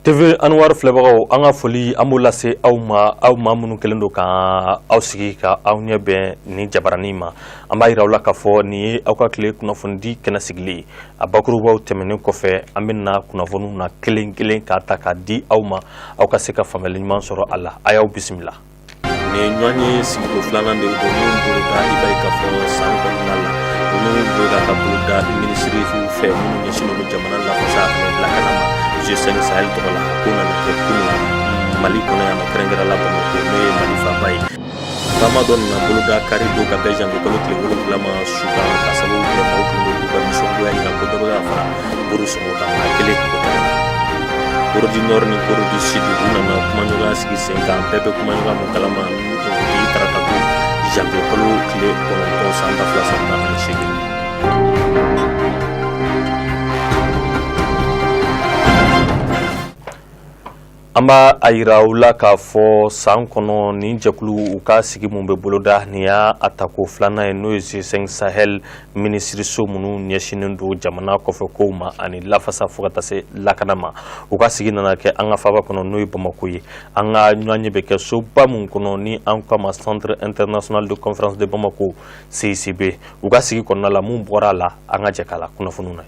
TV Anwar filɛbagaw, an ka foli an b'o lase aw ma, aw maa minnu kɛlen don ka aw sigi ka aw ɲɛ bɛn nin jabaranin ma. An b'a yira aw la k'a fɔ nin ye aw ka tile kunnafonidi kɛnɛ sigilen ye. A bakurubaw tɛmɛnen kɔfɛ, an bɛ na kunnafoniw na kelen kelen k'a ta k'a di aw ma, aw ka se ka faamuyali ɲuman sɔrɔ a la. A y'aw bisimila. Nin ye ɲɔgɔn ye sigiko filanan de don minnu boloda, i b'a ye k'a fɔ san kɔnɔna la, ninnu bɛ ka boloda minisiriw fɛ minnu ɲɛsinnen don jamana lafasa ani lakana ma G5 Sahel tɔgɔ la. A ko nana kɛ kunun Mali kɔnɔ yan nɔ, kɛrɛnkɛrɛn la Bamakɔ, n'o ye Mali faaba ye. Taama dɔ nana boloda kari don ka bɛn janvier kalo tile 7 ma Sudan, ka sababu kɛ maaw kɛlen don k'u ka nisɔngoya jira ko dɔ bɛ ka fara buru sɔngɔ kan maa kelen o tɛgɛ la. Corée du Nord ni Corée du Sud, u nana kumaɲɔgɔnya sigi sen kan. Bɛɛ bɛ kumaɲɔgɔnya mun kalama, bi tarata don janvier kalo tile 9 san 2018. An b'a a yira aw la k'a fɔ san kɔnɔ, nin jɛkulu u ka sigi mun bɛ boloda, nin y'a a tako filanan ye, n'o ye G5 Sahel minisiriso minnu ɲɛsinnen don jamana kɔfɛ kow ma ani lafasa fo ka taa se lakana ma. U ka sigi nana kɛ an ka faaba kɔnɔ, n'o ye Bamakɔ ye. An ka ɲɔgɔnye bɛ kɛ soba mun kɔnɔ ni an k'a ma Centre international de conférence de Bamako, CICB. U ka sigi kɔnɔna la, mun bɔra a la, an ka jɛ k'a la kunnafoniw na.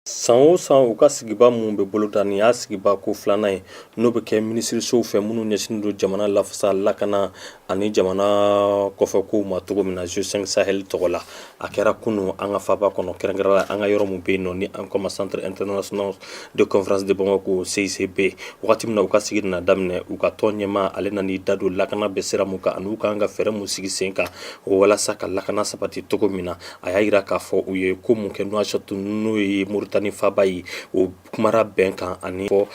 San o san, u ka sigiba mun bɛ boloda, nin y'a sigiba ko filanan ye, n'o bɛ kɛ minisirisow fɛ minnu ɲɛsinnen don jamana lafasa, lakana ani jamana kɔfɛ kow ma cogo min na G5 Sahel tɔgɔ la. A kɛra kunun an ka faaba kɔnɔ, kɛrɛnkɛrɛn la an ka yɔrɔ min bɛ yen nɔ ni an k'a ma Centre international de conférence de Bamako, CICB. Wagati min na u ka sigi nana daminɛ, u ka tɔn ɲɛmaa, ale nan'i da don lakana bɛ sira mun kan ani u kan ka fɛɛrɛ mun sigi sen kan walasa ka lakana sabati cogo min na. A y'a jira k'a fɔ u ye ko mun kɛ Nouakchott, n'o ye Mauritanie faaba ye, o kumara bɛn kan ani fɔ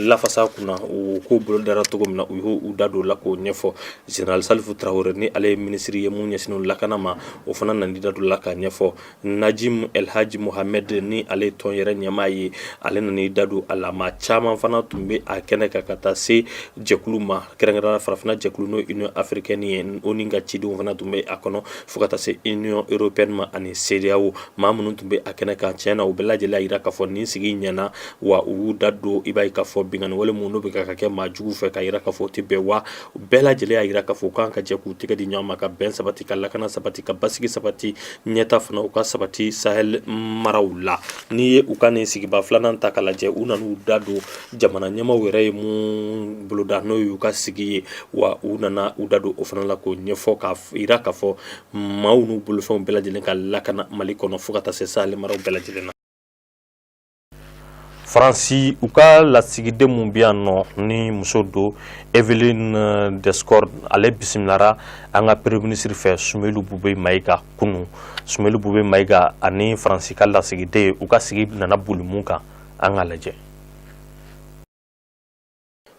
lafasa kunna o ko bolodara cogo min na, u y'u da don la k'o ɲɛfɔ. Général Salifu Tarawele, ni ale ye minisiri ye mun ɲɛsinnen lakana ma, o fana nan'i da don la k'a ɲɛfɔ. Najim Elhaji Mohamed, ni ale ye tɔn yɛrɛ ɲɛmaa ye, ale nan'i da don a la. Maa caman fana tun bɛ a kɛnɛ kan ka taa se jɛkulu ma, kɛrɛnkɛrɛnnenya farafinna jɛkulu, n'o Union africaine ye, o ni ka cidenw fana tun bɛ a kɔnɔ, fo ka taa se Union européenne ma ani CEDEAO. Maa minnu tun bɛ a kɛnɛ kan, tiɲɛ na, u bɛɛ lajɛlen y'a jira k'a fɔ nin sigi ɲɛna wa. U y'u da don, i b'a ye k'a fɔ binkanni wale minnu bɛ ka kɛ maa jugu fɛ, ka jira k'a fɔ o tɛ bɛn wa. Bɛɛ lajɛlen y'a jira k'a fɔ u kan ka jɛ k'u tɛgɛ di ɲɔgɔn ma ka bɛn sabati, ka lakana sabati, ka basigi sabati, ɲɛta fana u ka sabati Sahel maraw la. N'i ye u ka nin sigiba filanan ta k'a lajɛ, u nan'u da don jamana ɲɛmaaw yɛrɛ ye mun boloda, n'o y'u ka sigi ye wa, u nana u da don o fana la k'o ɲɛfɔ, k'a jira k'a fɔ maaw n'u bolofɛnw bɛɛ lajɛlen ka lakana Mali kɔnɔ fo ka taa se Sahel maraw bɛɛ lajɛlen na. Faransi, u ka lasigiden mun bɛ yan nɔ, ni muso don, Evelyne Descorde, ale bisimilara an ka premier ministre fɛ, Soumeylou Boubèye Maïga, kunun. Soumeylou Boubèye Maïga ani Faransi ka lasigiden, u ka sigi nana boli mun kan, an ka lajɛ.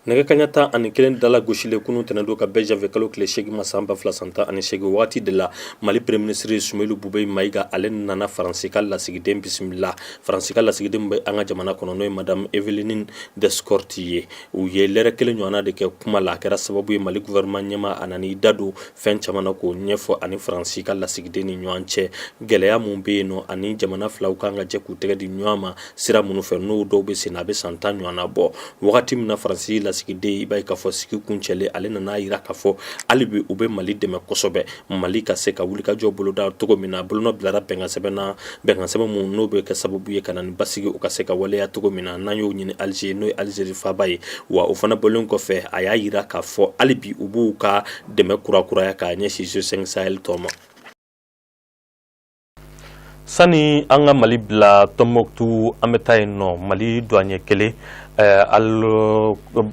Nɛgɛ kaɲa 11 dala gosilen kunun tɛnɛn ka bɛn janvier kalo tile 8 ma san 2018, waati de la Mali premier ministre Soumeylou Boubèye Maïga, ale nana Faransi ka lasigiden bisimila. Faransi ka lasigiden bɛ an ka jamana kɔnɔ, n'o ye madame Evelyne Descorde ye. U ye lɛrɛ kelen ɲɔgɔnna de kɛ kuma la. A kɛra sababu ye Mali gouvernement ɲɛmaa, a nan'i da don fɛn caman na k'o ɲɛfɔ ani Faransi ka lasigiden ni ɲɔgɔn cɛ, gɛlɛya mun bɛ yen nɔ ani jamana filaw kan ka jɛ k'u tɛgɛ di ɲɔgɔn ma sira minnu fɛ, n'o dɔw bɛ sen na, a bɛ san 10 ɲɔgɔnna bɔ. Wagati min na Faransi lasigiden, i b'a ye k'a fɔ sigi kuncɛlen, ale nana jira k'a fɔ hali bi u bɛ Mali dɛmɛ kosɛbɛ, Mali ka se ka wulikajɔ boloda cogo min na. Bolonɔ bilara bɛnkan sɛbɛn na, bɛnkan sɛbɛn mun n'o bɛ kɛ sababu ye ka na ni basigi, u ka se ka waleya cogo min na, n'an y'o ɲini Alger, n'o ye Algérie faaba ye wa. O fana bɔlen kɔfɛ, a y'a jira k'a fɔ hali bi u b'u ka dɛmɛ kurakuraya k'a ɲɛsin G5 Sahel tɔ ma. Sani an ka Mali bila Tɔnbɔkutu, an bɛ taa yen nɔ. Mali douanier kelen,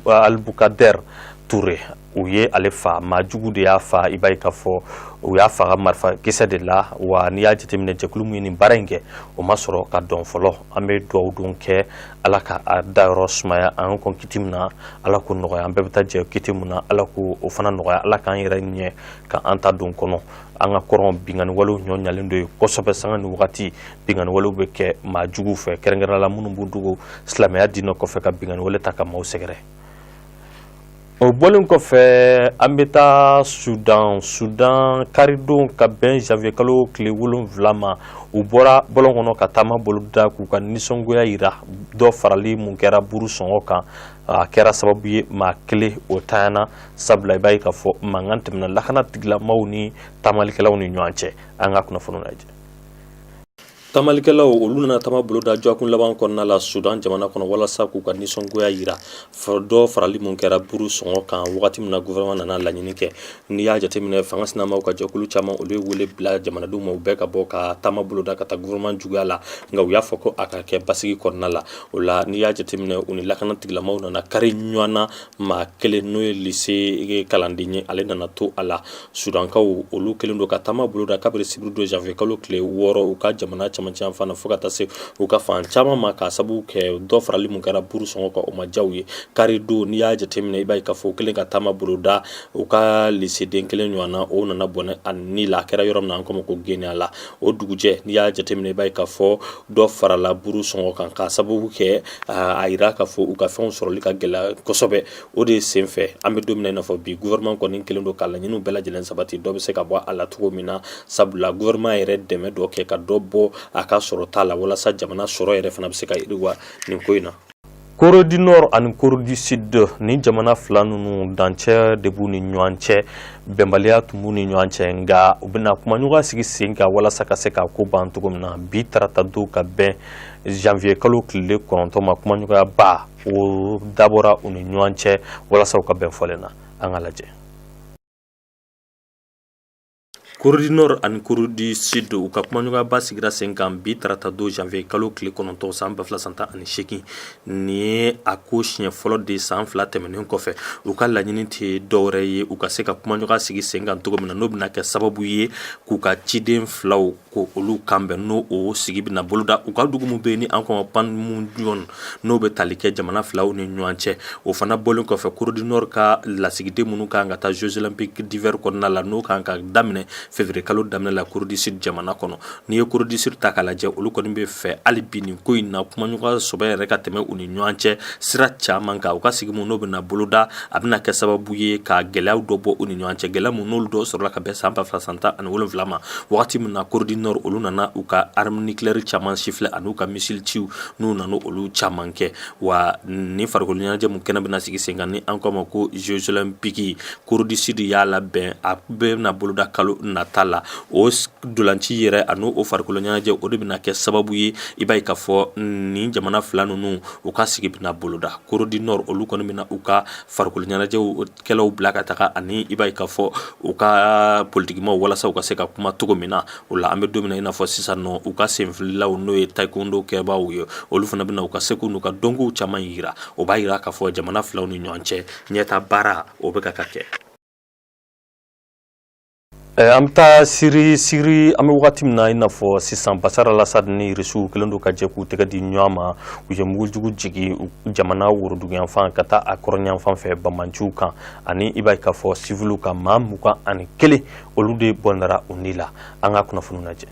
Albukader Ture, u ye ale fa, maa jugu de y'a fa. I b'a ye k'a fɔ u y'a faga marifa kisɛ de la wa. N'i y'a jateminɛ, jɛkulu min ye nin baara in kɛ, o ma sɔrɔ ka dɔn fɔlɔ. An bɛ dugawu don kɛ, Ala ka a dayɔrɔ sumaya. An kɔn kiti min na, Ala k'o nɔgɔya. An bɛɛ bɛ taa jɛ kiti min na, Ala k'o o fana nɔgɔya. Ala k'an yɛrɛ ɲɛ ka an ta don kɔnɔ. An ka kɔrɔn, binkanni walew ɲɔ ɲalen don yen kosɛbɛ. Sanga ni wagati, binkanni walew bɛ kɛ maa juguw fɛ, kɛrɛnkɛrɛnnenya la minnu b'u dogo silamɛya diinɛ kɔfɛ ka binkanni wale ta ka maaw sɛgɛrɛ. O bɔlen kɔfɛ, an bɛ taa Sudan. Sudan, karidon ka bɛn janvier kalo tile 7 ma, u bɔra bɔlɔn kɔnɔ ka taama boloda k'u ka nisɔngoya yira dɔ farali mun kɛra buru sɔngɔ kan. A kɛra sababu ye maa kelen o tanyana, sabula i b'a ye k'a fɔ mankan tɛmɛna lakana tigilamaw ni taamalikɛlaw ni ɲɔgɔn cɛ. An ka kunnafoni lajɛ. Tamalikɛlaw, olu nana taama boloda dɔgɔkun laban kɔnɔna la Sudan jamana kɔnɔ walasa k'u ka nisɔngoya yira dɔ farali mun kɛra buru sɔngɔ kan, wagati min na gouvernement nana laɲini kɛ. N'i y'a jateminɛ, fanga sinamaw ka jɛkulu caman, olu ye wele bila jamanadenw ma, u bɛɛ ka bɔ ka taama boloda ka taa gouvernement juguya la. Nka u y'a fɔ ko a ka kɛ basigi kɔnɔna la. O la, n'i y'a jateminɛ, u ni lakana tigilamaw nana kari ɲɔgɔn na. Maa kelen, n'o ye lycée kalanden ye, ale nana to a la. Sudankaw, olu kɛlen don ka taama boloda kabiri sibiri don janvier kalo tile 6, u ka jamana camancɛ fan na fo ka taa se u ka fan caman ma, k'a sababu kɛ dɔ farali mun kɛra buru sɔngɔ kan, o ma diya u ye. Kari don, n'i y'a jateminɛ, i b'a ye k'a fɔ u kɛlen ka taama boloda, u ka lycée kelen ɲɔgɔn na, o nana bɔnɛ a ni la. A kɛra yɔrɔ min na, an ko ma ko Genya la. O dugujɛ, n'i y'a jateminɛ, i b'a ye k'a fɔ dɔ farala buru sɔngɔ kan, k'a sababu kɛ a yira k'a fɔ u ka fɛnw sɔrɔli ka gɛlɛya kosɛbɛ. O de senfɛ, an bɛ don min na i n'a fɔ bi, gouvernement kɔni kɛlen don ka laɲiniw bɛɛ lajɛlen sabati, dɔ bɛ se ka bɔ a la cogo min na, sabula gouvernement yɛrɛ dɛmɛ dɔ kɛ ka dɔ bɔ a ka sɔrɔta la, walasa jamana sɔrɔ yɛrɛ fana bɛ se ka yiriwa nin ko in na. Corée du Nord ani Corée du Sud, ni jamana fila ninnu, dancɛ de b'u ni ɲɔgɔn cɛ, bɛnbaliya tun b'u ni ɲɔgɔn cɛ, nka u bɛna kumaɲɔgɔnya sigi sen kan walasa ka se k'a ko ban cogo min na. Bi tarata don ka bɛn janvier kalo tile 9 ma, kumaɲɔgɔnya ba o dabɔra u ni ɲɔgɔn cɛ walasa u ka bɛn fɔlen na. An ka lajɛ. Corée du Nord ani Corée du Sud, u ka kumaɲɔgɔnyaba sigira sen kan bi tarata don janvier kalo tile 9 san 2018. Nin ye a ko siɲɛ fɔlɔ de san 2 tɛmɛnen kɔfɛ. U ka laɲini tɛ dɔwɛrɛ ye, u ka se ka kumaɲɔgɔnya sigi sen kan cogo min na, n'o bɛna kɛ sababu ye k'u ka ciden filaw ko olu kanbɛn. N'o o sigi bɛna boloda u ka dugu min bɛ yen ni an ko Panmunjom, n'o bɛ tali kɛ jamana filaw ni ɲɔgɔn cɛ. O fana bɔlen kɔfɛ, Corée du Nord ka lasigiden minnu kan ka taa Jeux olympiques d'hiver kɔnɔna la, n'o kan ka daminɛ février kalo daminɛ la Corée du Sud jamana kɔnɔ. N'i ye Corée du Sud ta k'a lajɛ, olu kɔni bɛ fɛ hali bi nin ko in na, kumaɲɔgɔnya sɔbɛ yɛrɛ ka tɛmɛ u ni ɲɔgɔn cɛ sira caman kan. U ka sigi mun n'o bɛna boloda, a bɛna kɛ sababu ye ka gɛlɛyaw dɔ bɔ u ni ɲɔgɔn cɛ, gɛlɛya mun n'olu dɔw sɔrɔla ka bɛn san 2017 ma, wagati min na Corée du Nord, olu nana u ka arme nucléaire caman siffler ani u ka missile ciw, n'u nana olu caman kɛ. Wa ni farikolo ɲɛnajɛ mun kɛnɛ bɛna sigi sen kan, ni an ko a ma ko Jeux olympiques, Corée du Sud y'a labɛn, a bɛna boloda kalo nata la. O dolanci yɛrɛ ani o farikolo ɲɛnajɛ, o de bɛna kɛ sababu ye, i b'a ye k'a fɔ nin jamana fila ninnu, u ka sigi bɛna boloda. Corée du Nord, olu kɔni bɛna u ka farikolo ɲɛnajɛw kɛlaw bila ka taga, ani i b'a ye k'a fɔ u ka politikimaw, walasa u ka se ka kuma cogo min na. O la, an bɛ don min na i n'a fɔ sisan nɔ, u ka senfililaw, n'o ye taekwondo kɛbaaw ye, olu fana bɛna u ka seko n'u ka dɔnkow caman yira. O b'a yira k'a fɔ jamana filaw ni ɲɔgɔn cɛ, ɲɛta baara o bɛ ka kɛ. An bɛ taa Siri. Siri, an bɛ wagati min na i n'a fɔ sisan, Bashar al-Assad ni Irisiw kɛlen don ka jɛ k'u tɛgɛ di ɲɔgɔn ma. U ye mugujugu jigin jamana woroduguyanfan ka taa a kɔrɔnyanfan fɛ, banbaanciw kan ani i b'a ye k'a fɔ siviliw kan. Maa 21, olu de bɔnɛra u ni la. An ka kunnafoniw lajɛ.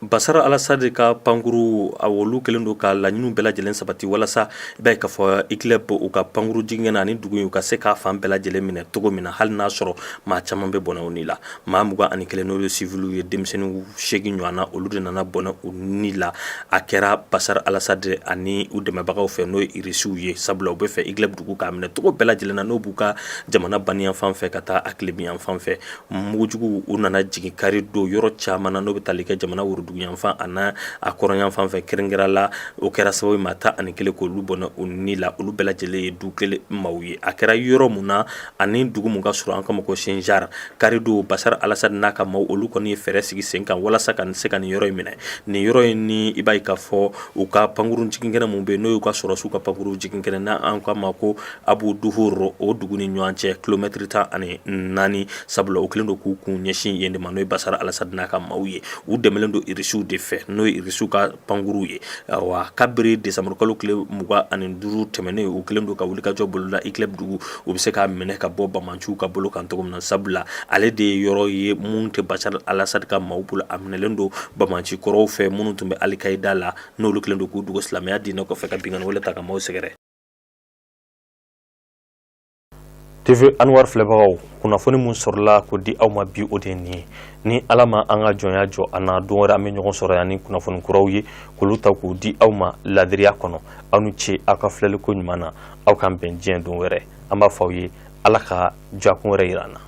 Bashar al-Assad ka pankuru, olu kɛlen don ka laɲiniw bɛɛ lajɛlen sabati walasa i b'a ye k'a fɔ Idlib, u ka pankuru jiginkɛnɛ ani dugu in, u ka se k'a fan bɛɛ lajɛlen minɛ cogo min na, hali n'a sɔrɔ maa caman bɛ bɔnɛ u ni la. Maa 21, n'olu ye siviliw ye, denmisɛnnin 8 ɲɔgɔn na, olu de nana bɔnɛ u ni la. A kɛra Bashar al-Assad ani u dɛmɛbagaw fɛ, n'o ye Irisiw ye, sabula u bɛ fɛ Idlib dugu k'a minɛ cogo bɛɛ lajɛlen na, n'o b'u ka jamana baniyanfan fɛ ka taa a tilebinyanfan fɛ. Mugujugu, u nana jigin kari don yɔrɔ caman na, n'o bɛ tali kɛ jamana woroduguyanfan a n'a a kɔrɔnyanfan fɛ kɛrɛnkɛrɛn la. O kɛra sababu maa 11 k'olu bɔnɛ u ni la. Olu bɛɛ lajɛlen ye du kelen maaw ye. A kɛra yɔrɔ mun na ani dugu mun ka surun, an k'a ma ko Sinjar. Kari don, Bashar al-Assad n'a ka maaw, olu kɔni ye fɛɛrɛ sigi sen kan walasa ka se ka nin yɔrɔ in minɛ. Nin yɔrɔ in ni i b'a ye k'a fɔ u ka pankuru jiginkɛnɛ mun bɛ yen, n'o y'u ka sɔrɔsiw ka pankuru jiginkɛnɛ, n'a an k'a ma ko Abu Duhur, o dugu ni ɲɔgɔn cɛ kilomɛtiri 14, sabula u kɛlen don k'u kun ɲɛsin yen de ma, n'o ye Bashar al-Assad n'a ka maaw ye. U dɛmɛlen don Irisiw de fɛ, n'o ye Irisiw ka pankuru ye. Awa, kabiri desanburu kalo tile 25 tɛmɛnen, u kɛlen don ka wulikajɔ boloda Idlib dugu, u bɛ se k'a minɛ ka bɔ banbaanciw ka bolo kan cogo min na, sabula ale de ye yɔrɔ ye mun tɛ Bashar al-Assad ka maaw bolo. A minɛlen don banbaanci kɔrɔw fɛ minnu tun bɛ Al-Qaïda la, n'olu kɛlen don k'u dogo silamɛya diinɛ kɔfɛ ka binkanni wale ta ka maaw sɛgɛrɛ. TV Anwar filɛbagaw, kunnafoni mun sɔrɔla k'o di aw ma bi, o de ye nin ye. Ni Ala ma an ka jɔnya jɔ an na, don wɛrɛ an bɛ ɲɔgɔn sɔrɔ yan ni kunnafoni kuraw ye, k'olu ta k'u di aw ma ladiriya kɔnɔ. Aw ni ce aw ka filɛliko ɲuman na. Aw k'an bɛn diɲɛ don wɛrɛ. An b'a fɔ aw ye, Ala ka jakun wɛrɛ yira an na.